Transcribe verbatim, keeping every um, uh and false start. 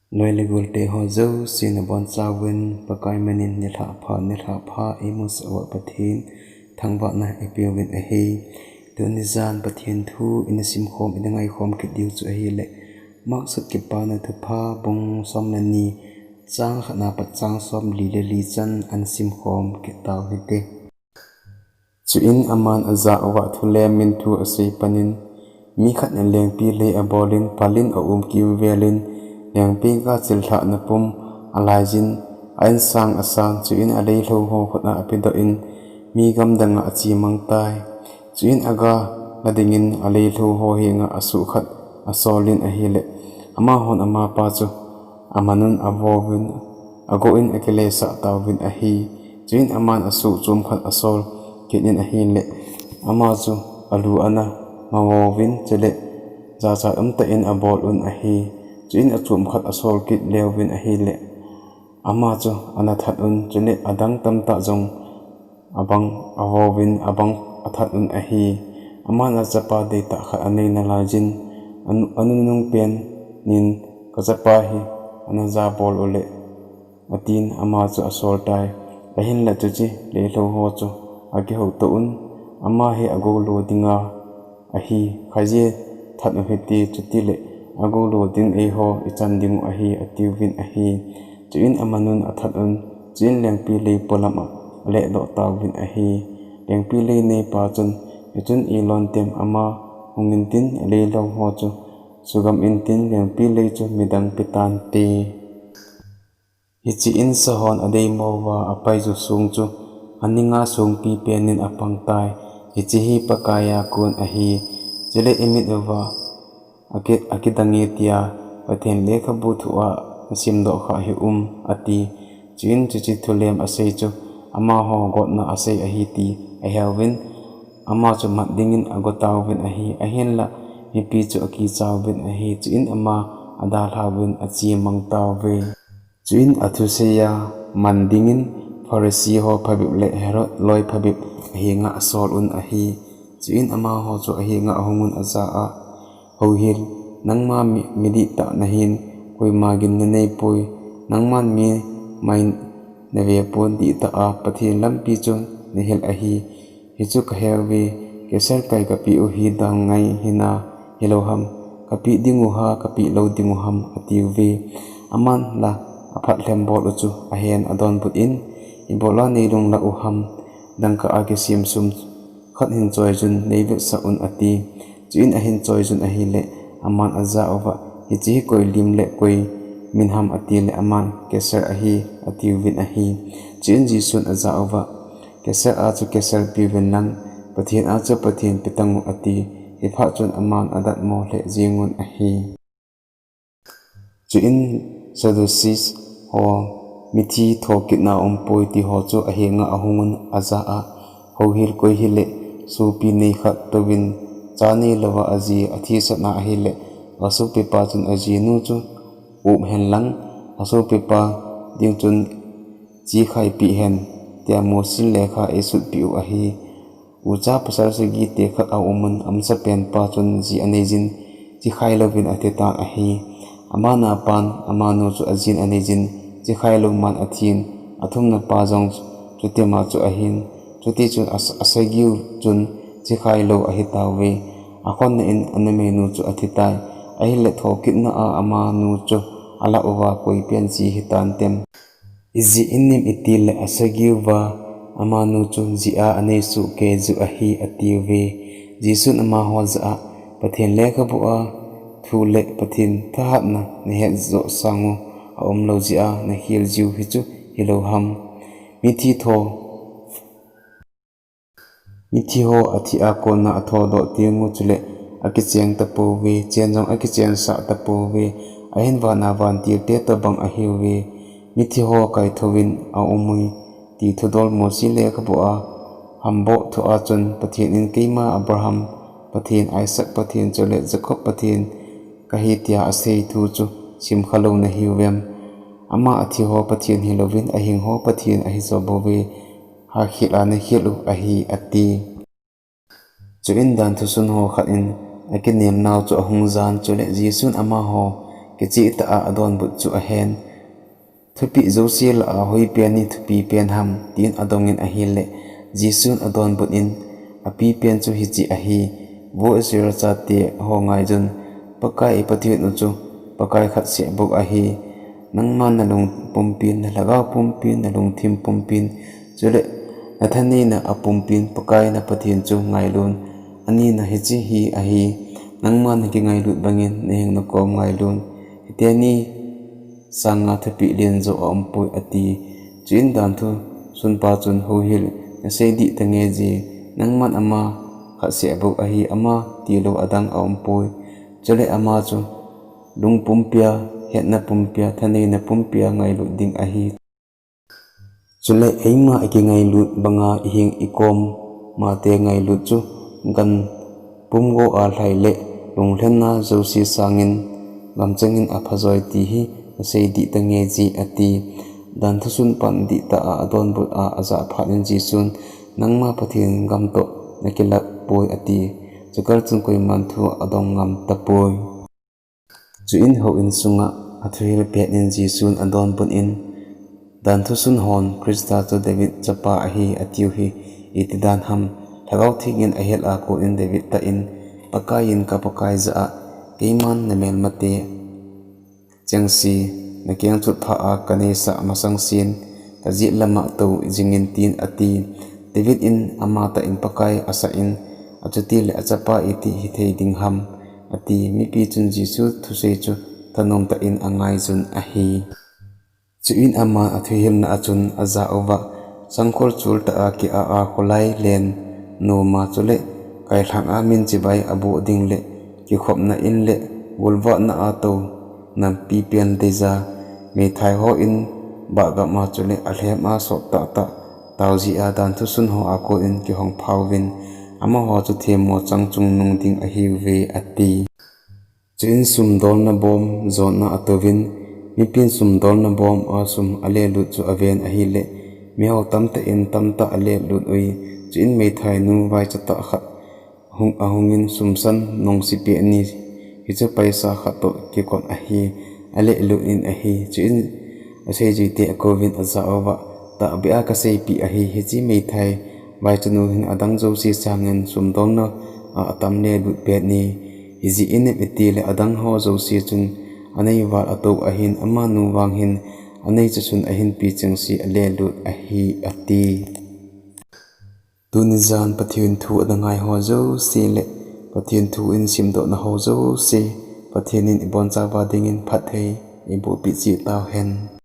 Loi le gol te ho jouse nabonchauvin, Pakai min in nilhah pha, nilhah pha, imusah uva Pathen thangvahna ipeuvin ahi. Tuni jan Pathen thu ina simkhom, ina ngaikhom kit diu chu ahile, Mark sut Kipana Thupha bung som le ni, chang khat na pat chang som li le li chan ana simkhom kit tau hite. Chuin aman ajah uva thulem in thu asei panin, mi khat in lengpi lei abolin, palin aum kimvelin, lengpi ga chilhahna pum alaijin, a insang asan, chuin aleilhou ho khut a apedoh in, mi gamdang a achemang tai. Chuin aga la dingin aleilhou ho henga asuh khat asolin ahile, amahon amapa chu amanun avouvin, agoh in akilesah tauvin ahi. Chuin aman asuh chom khat asol kit in ahile, ama chu alu ana mavouvin, chule jachat umtah in abol un ahi. Chuin achom khat asol kit leuvin ahile, ama chu ana that un, chule adang tamtah jong abang avouvin, abang athat un ahi. Aman achapa deitah khat anei nalaijin, anu, anunung pen in, kachapa hi ana jabol uleh, atin ama chu asol tai. Ahinla chuche leilhou ho chu akihoutoh un, ama hi agou lo dinga ahi, khaije that u hite, chutile agou lo ding eiho ichan dingu ahi, atiuvin ahi. Chuin amanun athat un, chuin lengpi lei polam a alehdoh tauvin ahi. Lengpi lei neipa chun, hichun ilon tem, ama hung intin, aleilhou ho chu sugam intin, lengpi lei chu midang petante. Hiche in sahon adeimo uva apaiju song chu aninga songpi penin apang tai. Hiche hi Pakai a kon ahi. Chule imit uva aki, akidange tia Pathen lekhabu thu a nasimdoh kha hi um, ati. Chuin chuche thulem asei chu amaho gotna asei ahi ti aheuvin, ama chu mat dingin agotauvin ahi. Ahinla mipi chu akichauvin ahi. Chuin ama adalhauvin achemang tauve. Chuin athusei a man dingin Pharisee ho phabep le Herod loi phabep ahenga asol un ahi. Chuin amaho chu ahenga ahungun ajah a, Houhil, nangma mi, midihtah nahin, koima gin naneipoi, nangman mi mai navepon, dihtah a Pathen lampi chu nahil ahi. Hichu kaheuve, Caesar kai kapeh u hi dang ngai hina hilou ham, kapeh dingu ham, kapeh lou dingu ham, atiuve. Aman la aphat lhem bol u chu ahen adonbut in, Ibola neilunglah u ham, dangka a kisem sum khat hin choiyun neivetsah un, ati. Chuin ahin choiyun ahile, aman ajah uva, Hiche hi koi lim le koi min ham, atile, aman, Caesar ahi, atiuvin ahi. Chuin Jesun ajah uva, Caesar a chu Caesar peuvin lang, Pathen a chu Pathen petangu, ati. Hiphat chun aman adatmo lheh jengun ahi. Chuin Sadducees ho, mithi thokitna aumpoi ti ho chu ahenga ahungun ajah a, Houhil, koi hile sopi nei khat touvin cha neilouva aji athisatna ahile, asopipa chun ajinu chu up henlang, asopipa ding chun chekhaipeh hen, tia Mosi lekha eisutpeh u ahi. Ucha pasal sagi te khat aumun, amasapenpa chun ji aneijin, chekhailouvin athitan ahi. Amanapan amanu chu ajin aneijin, chekhailou man athin, athumnapa jong chutima chu ahin. Chutichun as, asagiu chun chekhailou ahitauve. Akhonna in anumeinu chu athitai. Ahile thokitna a amanu chu alah uva koipen ji hitantem. Ijeh inem itile asagiuva amanu chu jia anei sohkeiju ahi, atiuve. Jesun amaho jah a, Pathen lekhabua thu le Pathen thahatna nahetjoh sangu aumlou jeh a nakhel jiu hichu hilou ham? Mithi tho, mithi ho athi a kona athodoh tengu chule akicheng tapouve, chen jong akichensah tapouve, ahin vana vantilte tobang ahiuve. Mithi ho kaithouvin aumui, ti thudol Mosi lekhabua hamboh thua chun Pathen in keima Abraham Pathen, Isaac Pathen chule Jacob Pathen kahi tia asei thu chu simkhalou nahiuvem? Ama athiho Pathen hilouvin ahingho Pathen ahijo bouve, hakhel a nakhel u ahi, ati. Chuin danthusun ho khat in akinemnau chu ahung jan chule Jesun amaho kicheh tah a adonbut chu ahen. Thupeh jouse lah a hoipen ni thupi pen ham, tin adongin ahile, Jesun adonbut in, apipen chu hiche ahi, Vo Israel chate ho ngaijun, Pakai i Pathen u chu Pakai khat seh bou ahi. Nangman nalung pumpin, nalhagao pumpin, nalungthim pumpin, chule nathaneina apumpin Pakai na Pathen chu ngailun. Anina hiche hi ahi, nangman nakingailut bangin naheng nakom ngailun. Hiteni sanga thupeh lenjo aumpoi, ati. Chuin danthu sunpa chun, Houhil, nasei dih tange ji, nangman ama khat seh bou ahi, ama tilou adang aumpoi. Chule ama chu lung pumpia, hetna pumpia, thaneina pumpia ngailut ding ahi. Chule eima ikingailut banga iheng ikom mate ngailut chu gan pumgo a lhai le lunglhenna jouse sangin gamchengin aphajoi ti hi nasei dih tange ji, ati. Danthu sunpan dihtah a adonbut a ajah phat in Jesun, Nangma Pathen gam toh nakilap poi, ati. Chukal chun koiman thu adong ngam tapoi. Chuin houin sunga athuhil pet in Jesun adonbut in, Danthu sun hon Christa chu David chapa ahi atiu hi iti dan ham? Lhagao Thengin ahil a kon in David tah in, Pakaiyin ka Pakai jah a, keiman namelmate chengse, nakengchot pha a kaneisah masangsen, kajet lama tou jingin, tin ati. David in amatah in Pakai asah in, achutile achapa iti hithei ding ham, ati. Mipi chun Jesu thusei chu thanom tah in angaijun ahi. Chuin aman athuhilna a chun ajah uva, Sangkhol chol tah a ki-a a kholai len noma chule kailhang a min chibai aboh ding le kikhopna in le golvahna a tou nampi pen deija, meithai hon bahgam a chule alhem a sot tahtah tao jeh a danthu sun ho a kon in kihong phauvin, amaho chu themmo chang chungnung ding ahiuve, ati. Chuin sumdolna bom jona atouvin, mipin sumdolna bom a sum alelut chu aven ahile, miho tamtah in tamtah alelut ui. Chuin meithainu vaichatah khat hung, ahungin sumsan nungsi peh ni, hichu paisa khat toh kikot ahi, alelut in ahi. Chuin aseijuite akouvin ajah uva, Tahbeh a kaseipeh ahi, hiche meithai vaichanu hin adang jouse sangin sumdolna a atam lelut pet ni. Ijeh inem itile adang ho jouse chun anei val atou ahin, amanu vang hin anei chasun ahinpi chengse alelut ahi, ati. Tuni jan Pathen thu ana ngai ho jouse le Pathen thu in simdohna ho jouse, Pathen in ibonchauva dingin phatthei eibohpeh cheh tauhen.